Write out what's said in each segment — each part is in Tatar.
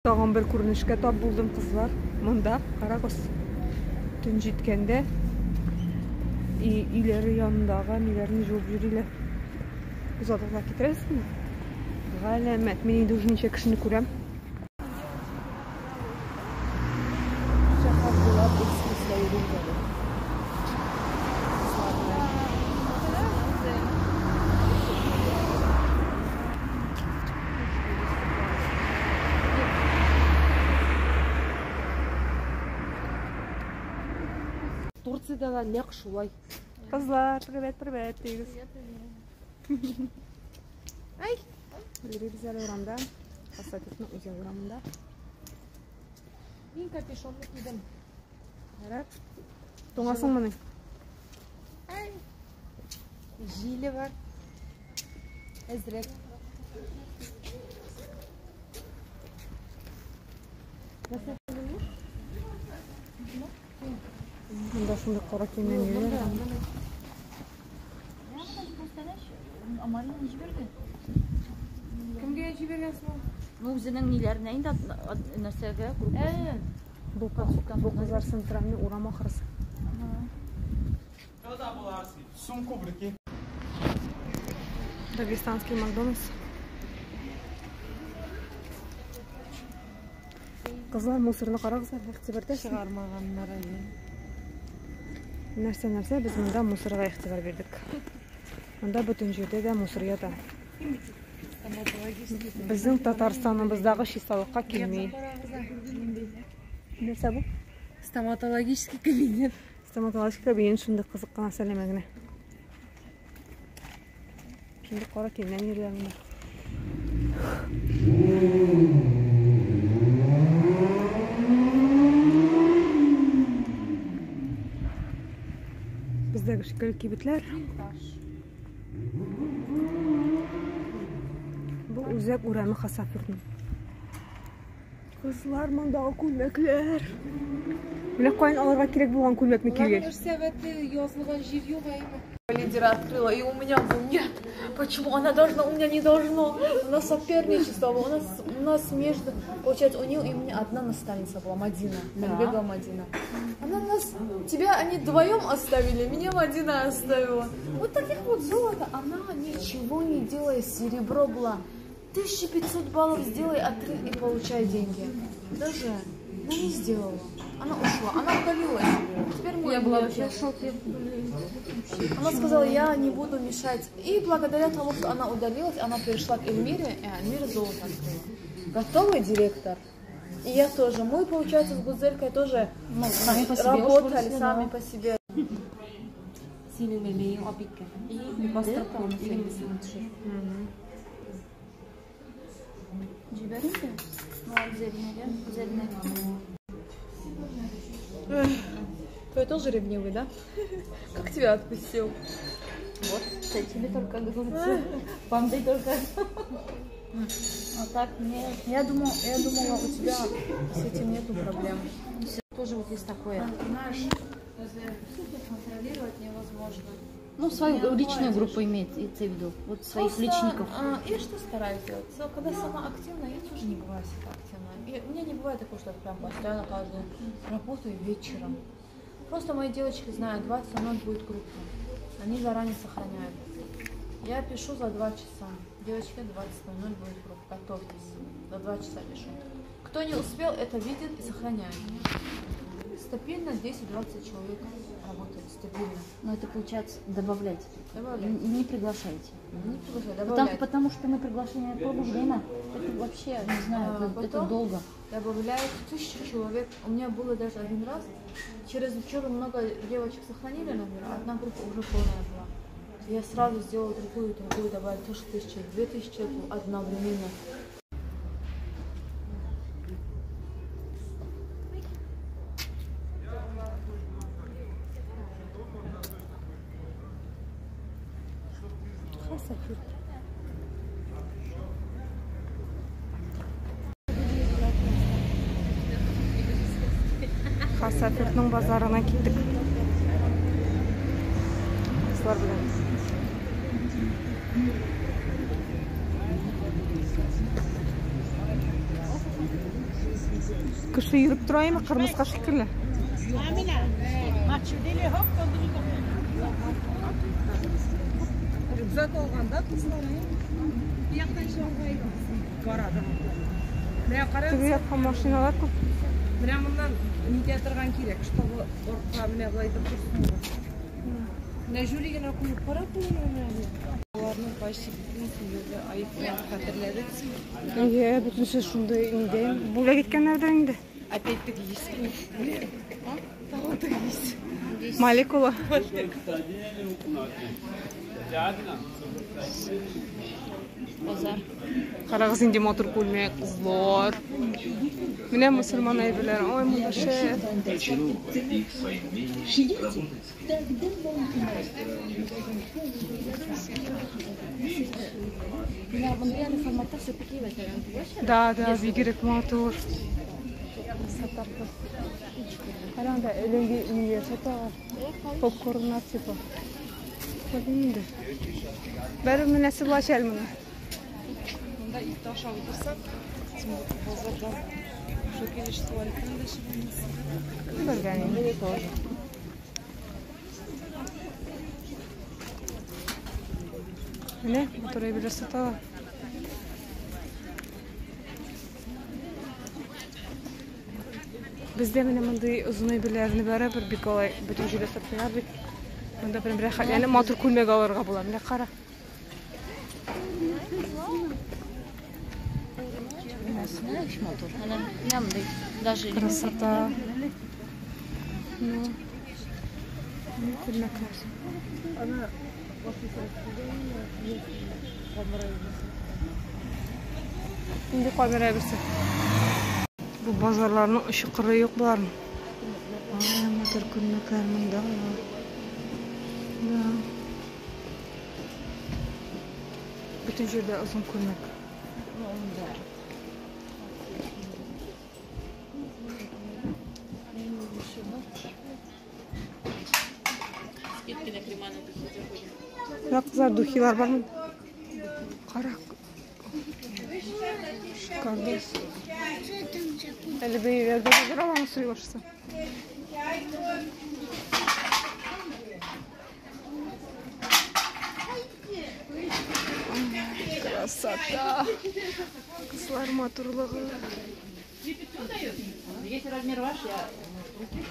Тагын бер күренешкә тап булдым, кызлар. Монда, карагыз, төн җиткәндә өйләре янындагы ниләрне җуып йөриләр. Күз алдыгызга китерәсезме? Галәмәт. Мин инде уже ничә кешене күрәм. Шәһәр буйлап экскурсия йөрибез әле. Кызлар белән. Турциядә дә нәкъ шулай. Кызлар, привет, привет, дигез. Ай! Йөрибез әле урамда. Хасавюртның үзәк урамында. Мин капюшонны кидем. Ярар. Туңасыңмыни? Ай! Җиле бар. Әзрәк. Монда шундый кара киемнән йөриләр. Марина җибәрде. Кемгә җибәргәнсең ул? Ну, үзенең ниләренә инде нәрсәгә группасына. Бу кызлар центральный урам ахрысы. Дагестанский Макдональдс. Кызлар, мусорны карагыз әле, игътибар итәсезме? Чыгармаганнар әле. Нәрсә, нәрсә, без монда мусорга игътибар бирдек. Монда бөтен җирдә дә мусор ята. Безнең Татарстаныбыздагы чисталыкка килми. Нәрсә бу? Стоматологический кабинет. Стоматологический кабинет шундый кызык кына сәләмә генә. Шундый кара киемнән йөриләр монда. Бездәге шикелле кибетләр. Бу үзәк урамы Хасавюртның. Кызлар, мондагы күлмәкләр. Менә каян алырга кирәк булган күлмәкне кигәч. Сәгате язылган җир юк әйме. Лидера открыла, и у меня был нет. Почему она должна, у меня не должно? У нас соперничество было, у нас между, получается, у нее и у меня одна наставница была, Мадина, Альбегова Мадина. Она нас, тебя они вдвоем оставили, меня Мадина оставила. Вот таких вот золото, она ничего не делая, серебро было. 1500 баллов сделай, отрыв и получай деньги. Даже она не сделала. Она ушла, она удалилась. Теперь мы Я была вообще в шоке. Она сказала, я не буду мешать. И благодаря тому, что она удалилась, она перешла к Эльмире, и Эльмира золото открыла. Готовый директор. И я тоже. Мы, получается, с Гузелькой тоже Ну, сами по себе работали, уж сами по себе. Синең мәмәең алып киткән. И бастырып куйган төшер. Җибәрим дә. Ну, Гүзәлинәгә, Гүзәлинә. Твой тоже ревнивый, да? Как тебя отпустил? Вот, с этими только говорится. Пандой только. А так мне... Я думала, у тебя с этим нету проблем. Тоже вот есть такое. Знаешь, контролировать невозможно. Ну, свою личную группу имеется в виду. Вот своих Просто, личников. Я что стараюсь делать? Когда сама активна, я тоже не бываю всегда активна. И у меня не бывает такого, что я прям постоянно каждый день работаю вечером. Просто мои девочки знают, 20:00 будет группа. Они заранее сохраняют. Я пишу за 2 часа. Девочки, 20:00 будет группа. Готовьтесь. За 2 часа пишу. Кто не успел, это видит и сохраняет. Стабильно 10-20 человек работает. Стабильно. Но это получается добавлять. Добавлять. Не приглашайте. Не приглашать, добавлять. Потому что мы приглашение пробуем время. Это вообще, не знаю, это потом долго. Добавляют 1000 человек. У меня было даже один раз. Через вчера много девочек сохранили номер, а одна группа уже полная была. Я сразу сделала другую, другую, добавили тоже 1000 человек, 2000 человек одновременно. Хасавюрт. Хасавюртның базарына киттек. Кызлар белән. Кеше йөреп тора име, кырмыска шикелле. Рюкзак алганда кызлар, барады. Менә карагыз. Теге якка машиналар күп. Менә моннан нитә торган кирәк, чтобы артка менә болай итеп торсын. Менә жюри генә куеп карап куйган әле. Аларның почти бөтенесе йөрде, айфон хәтерләдек. Әйе, бөтенесе шундый инде. Бүләк иткәннәрдер инде. Опять-таки есть. Тагын теге есть. Молекула. Базар. Карагыз инде матур күлмәк, кызлар. Менә мусульман әйберләре. Ой, монда шәп. Менә мондый әле форматта все-таки мәсәлән, түгел. Да, да, бигрәк матур. Красота. Кара анда эленге ниләр саталар. Попкорннар типа. Белмим инде. Бәрібір менәсе булачак әле моны. Монда ит ашап утырсак, базардан шул килеш туалеттан да чыгамыз. Белгән инде. Менә матур әйберләр саталар. Бездә менә мондый озын әйберләрне барыбер бик алай бөтен җирдә сатмыйлар бит. Монда прям рәхәтләнеп матур күлмәк алырга була. Менә кара. Красота. Ну, күлмәкләр. Инде камера әйберсе. Бу базарларның очы кыры юк боларның. Ай, матур күлмәкләр монда. Да. Бөтен җирдә озын күлмәк. Скидки на крема на духи заходим. Менә кызлар, духилар бар монда. Кара. Шикарно. Әле бәйләрдә базар аламы сорый башласа. Красота! Кызлар матурлыгы. Если размер ваш, я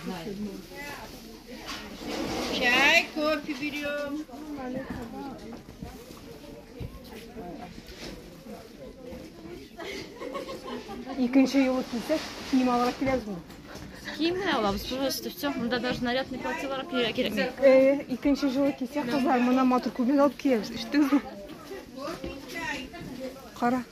знаю. Чай, кофе берем. Икенче юлы килсәк, кием алырга киләбезме? Кием генә алабыз, просто все. Монда даже нарядный платьелар кирәкми. Икенче юлы килсәк, кызлар, моннан матур күлмәк алып киләбез. Ишеттегезме? Кара.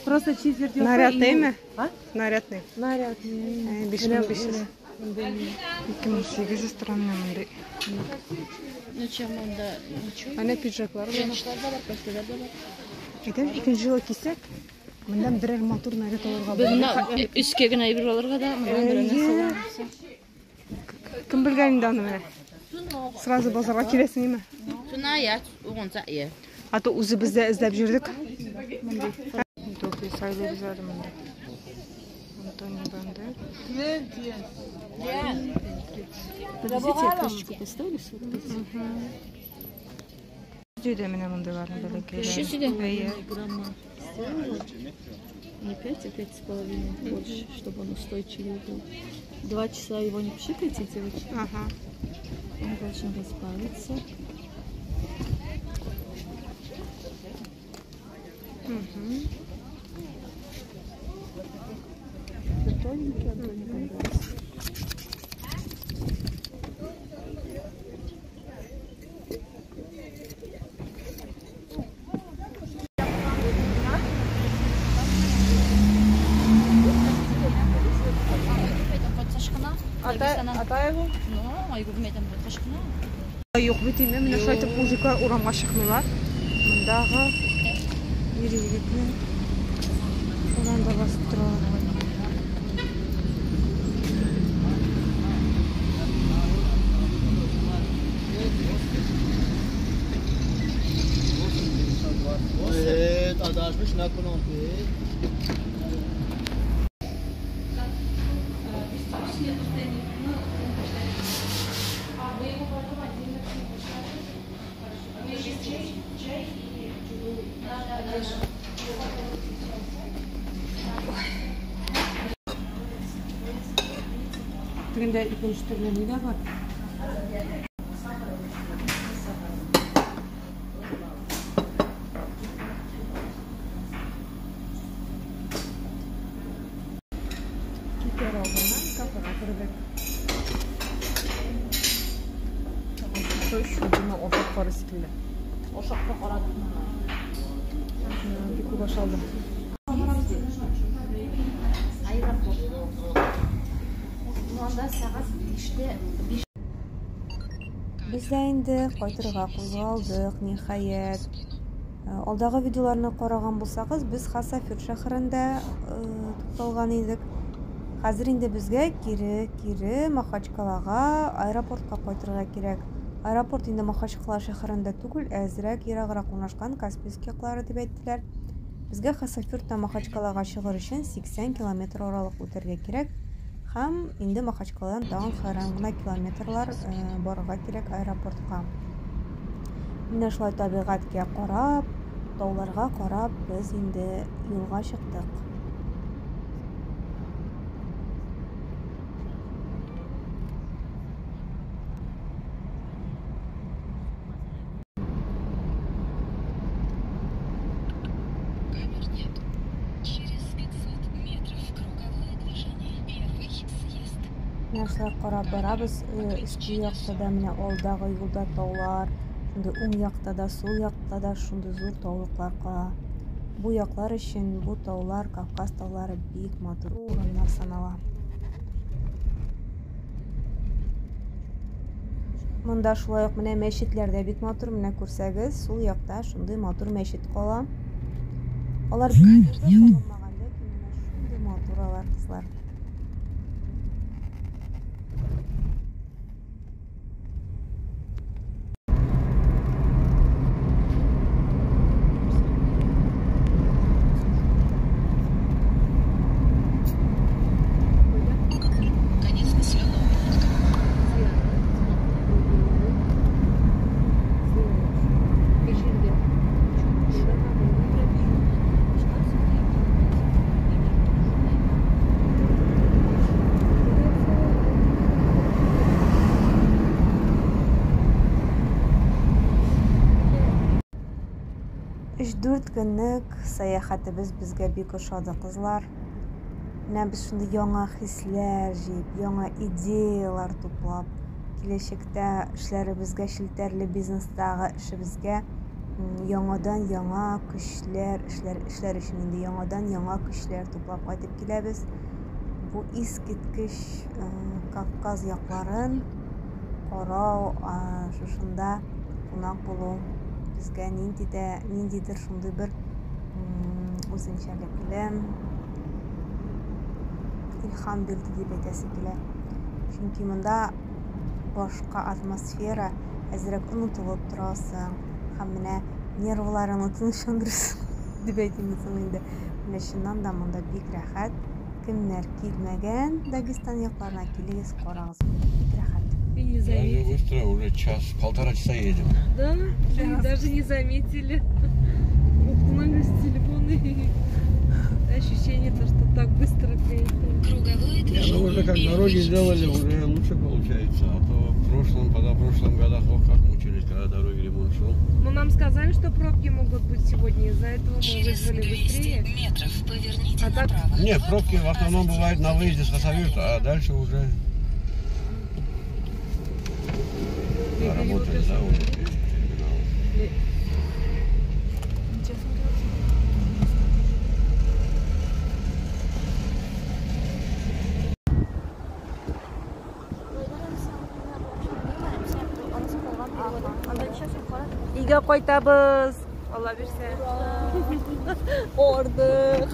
Просто четверть. Нарядныймы? А? Нарядный. Нарядный. 5500. 2800 тора менә мондый. Ну чем монда? Ничего. Әнә пиджаклар бар. Женщиналар да бар, костюмнар да бар. Әйтәм, икенче юлы килсәк, моннан берәр матур наряд алырга Без була. монда өскә генә әйбер алырга да, моннан берәр нәрсә алырга. Кем белгән инде аны менә. Сразу базарга киләсең име? Шуна я, угонса я. А то үзебез дә эзләп йөрдек. Туфли сайлыйбыз әле монда. Антонио Бандерас. Подождите, я точечку поставлю сфоткать. Өйдә менә мондыйларны бәләкәйләр. Еще сюда? Әйе. Грамма сделала. Не 5, а 5,5 больше, чтобы он устойчивее был. 2 часа его не пшикайте, девочки. Ага. Он должен разбавиться. Угу. Тоненький, Антонио Бандерас. Атаеву? Юк бит инде, менә шулай итеп мужиклар урамга чыкмыйлар. Мондагы ир егетне урамда басып торалар. Тегендә икенче төрле ни дә бар. Китәр алдыннан кафега кердек. Шуны ашап карыйсы килде. Ашап та карадык. Бик күп ашалды. Без дә инде кайтырга кузгалдык, ниһаять. Алдагы видеоларны караган булсагыз, без Хасавюрт шәһәрендә тукталган идек. Хәзер инде безгә кире Махачкалага, аэропортка кайтырга кирәк. Аэропорт инде Махачкала шәһәрендә түгел, әзрәк ераграк урнашкан Каспийск яклары дип әйттеләр. Безгә Хасавюрттан Махачкалага чыгыр өчен 80 километр аралык үтәргә кирәк. Һәм инде Махачкаладан тагын хайран гына километрлар барырга кирәк аэропортка. Менә шулай табигатькә карап, тауларга карап, без инде юлга чыктык. Менә шулай карап барабыз, өске якта да, менә алдагы юлда таулар, шундый уң якта да, сул якта да шундый зур таулыклар кала. Бу яклар өчен бу таулар, Кавказ таулары бик матур урыннар санала. Монда шулай ук менә мәчетләр дә бик матур, менә күрсәгез, сул якта шундый матур мәчет кала. Алар бик зур салынмаган, ләкин менә шундый матур алар, кызлар. Өч-дүрт көнлек сәяхәтебез безгә бик ошады, кызлар. Менә без шундый яңа хисләр җыеп, яңа идеялар туплап, киләчәктә эшләребезгә, челтәрле бизнестагы эшебезгә яңадан яңа көчләр, эшләр өчен инде яңадан яңа көчләр туплап кайтып киләбез. Бу искиткеч Кавказ якларын карау, шушында кунак булу безгә ниндидер шундый бер үзенчәлекле илһам бирде дип әйтәсе килә. Чөнки монда башка атмосфера, әзрәк онытылып торасың һәм менә нервларыңны тынычландырасың дип әйтим соң инде. Менә чыннан да монда бик рәхәт. Кемнәр килмәгән Дагестан якларына, килегез, карагыз, бик рәхәт. И не Даже заметили. быстро, уже час, полтора часа едем. Да, даже не заметили. Уткнулись в телефон и ощущение то, что так быстро приехали. Ну уже как дороги сделали, уже лучше получается. А то в прошлом, позапрошлом годах, ох, как мучились, когда дороги ремонт шел. Но нам сказали, что пробки могут быть сегодня, из-за этого мы вызвали быстрее. Метров поверните А так направо. Нет, пробки в основном бывают на выезде с Хасавюрта, а дальше уже работали, да, уже терминал. Өйгә кайтабыз. Алла бирсә. Ордык.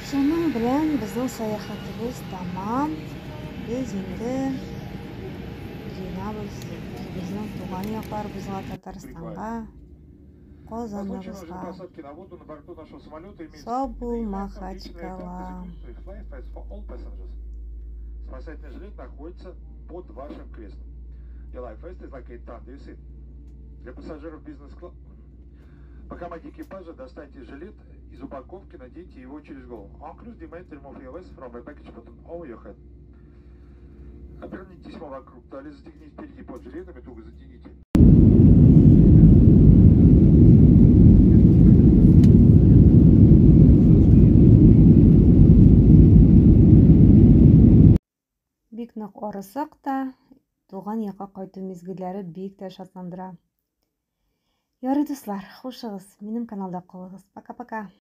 Шуның белән безнең сәяхәтебез тәмам. Без инде җыенабыз үзебезнең туган якларыбызга, Татарстанга, Казаныбызга. Сау бул, Махачкала. Спасательный жилет находится под вашим креслом. Your life vest is located under your seat. Для пассажиров бизнес-класса... По команде экипажа достаньте жилет из упаковки, наденьте его через голову. Include the mate remove your vest from the package put on over your head. Оберните тесьму вокруг талии, застегните впереди под жилетом и туго затяните. Бик нык арысак та, туган якка кайту мизгелләре бик тә шатландыра. Ярый, дуслар, хушыгыз, минем каналда калыгыз. Пока-пока.